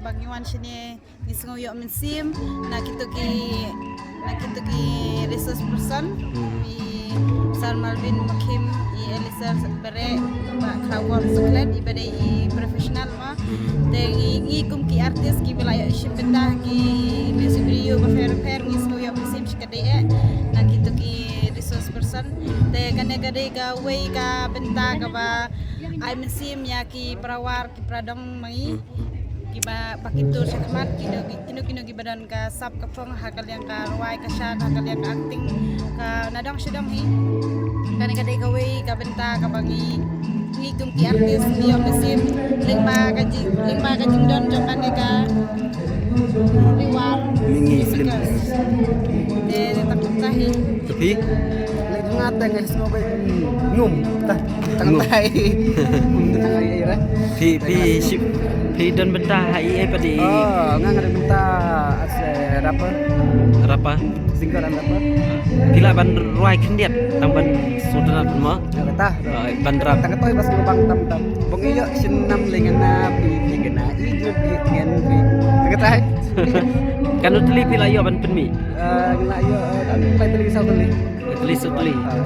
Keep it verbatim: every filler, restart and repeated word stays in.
Ba ngi wan shane ngi sngew ïoh mynsiem na kito ki, na kito ki resource person, i Sir Malvin Makhim, i Elisa Bere, ba Khawar Suklet, i ba dei i professional ma. Te ngi, ngi kum ki artist ki ba la ïoh shim bynta ki music video ba pher pher, ngi sngew ïoh mynsiem shikatdei eh na kito ki resource person. Te kane ka dei kawei ka bynta kaba ai mynsiem ïa ki para war ki para dong ma ngi. Kiba, ba ki tur shakhmat kino, kino, kino kiba don ka sap ka phong ha ka liang ka rwai ka shad, ha ka liang ka acting, ka na dong sha dong hi. Kane ka dei kawei ka bynta kaba ngi, ngi kum ki artist ngi ïoh mynsiem lyngba ka jing, lyngba ka jingdon jong kane ka Riwar Mingi Film. Te, te tak kumta hi. Te phi? Lei nga tang ngai sngew bai ngum ta. Tang Ngum. Tai. Tang ai ai ra. Phi, phi ship, phi don bynta ha i ai padi. Oh, nga nga don bynta as a rapper. Rapper. Singer and rapper. Phi lah ban rwai khyndiat tang ban sutrat mo. Ya kata. Oh, ban rap. Tang katoi bas lubang tam tam. Bong iyo shin nam lengana phi lengana i jut i ngen phi. Ya kata. Kan utli phi lah ïoh ban pynmih. Eh, nga lah ïoh, eh, play television kali. Utli sutli. Ah.